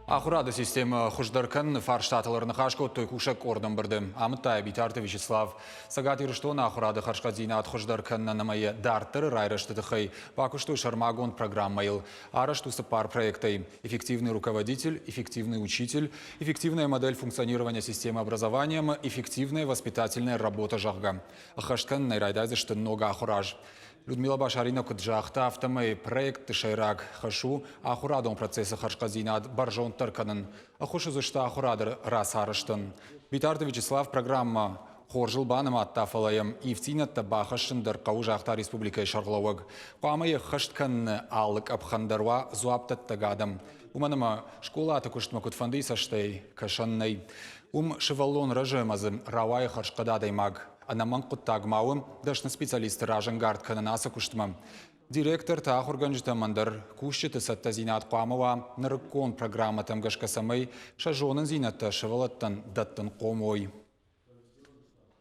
Ахуырады системӕ хуыздӕр кӕныны фарстатыл ӕрныхас кодтой кусӕг къорды ӕмбырды. Амыдта йӕ Битарты Вячеслав. Цӕгат Ирыстоны ахуырады хӕрзхъӕддзинад хуыздӕр кӕнынӕн ӕмӕ йӕ дарддӕры райрӕзты тыххӕй бакуыстой сӕрмагонд программӕйыл. Арӕзт у цыппар проектӕй. Эффективный руководитель, эффективный учитель, эффективная модель функционирования системы образования ӕмӕ эффективная воспитательная работа, зӕгъгӕ. Ӕххӕст кӕнынӕй райдайдзысты ног ахуыр аз. Людмила Башарина куыд загъта, афтӕмӕй проектты сӕйраг хӕс у ахуырадон процессы хӕрзхъӕддзинад бӕрзонддӕр кӕнын, ӕххуыс уыдзысты ахуырады рацарӕзтӕн. Битарты Вячеслав программӕ хорзыл банымадта, фӕлӕ йӕм ивддзинӕдтӕ бахӕссын дӕр хъӕуы, загъта республикӕйы сӕргълӕууӕг. Хъуамӕ йе ххӕст кӕныны алы къӕпхӕн дӕр уа дзуапдӕттӕг адӕм. Уымӕн ӕмӕ скъолаты куыстмӕ куыдфӕндыйы цӕстӕй кӕсӕн нӕй. Уым сывӕллон рӕзы ӕмӕ дзы рауайы хӕрзхъӕд адӕймаг. Ӕнӕмӕнг хъуыддаг ма у дӕсны специалистты разӕнгард кӕнын ацы куыстмӕ. Директортӕ, ахуыргӕнджытӕм ӕндӕр кусджыты цӕттӕдзинад хъуамӕ уа нырыккон программӕтӕм гӕсгӕ, цӕмӕй сӕ зонындзинӕдтӕ сывӕллӕттӕн дӕттынхъом уой.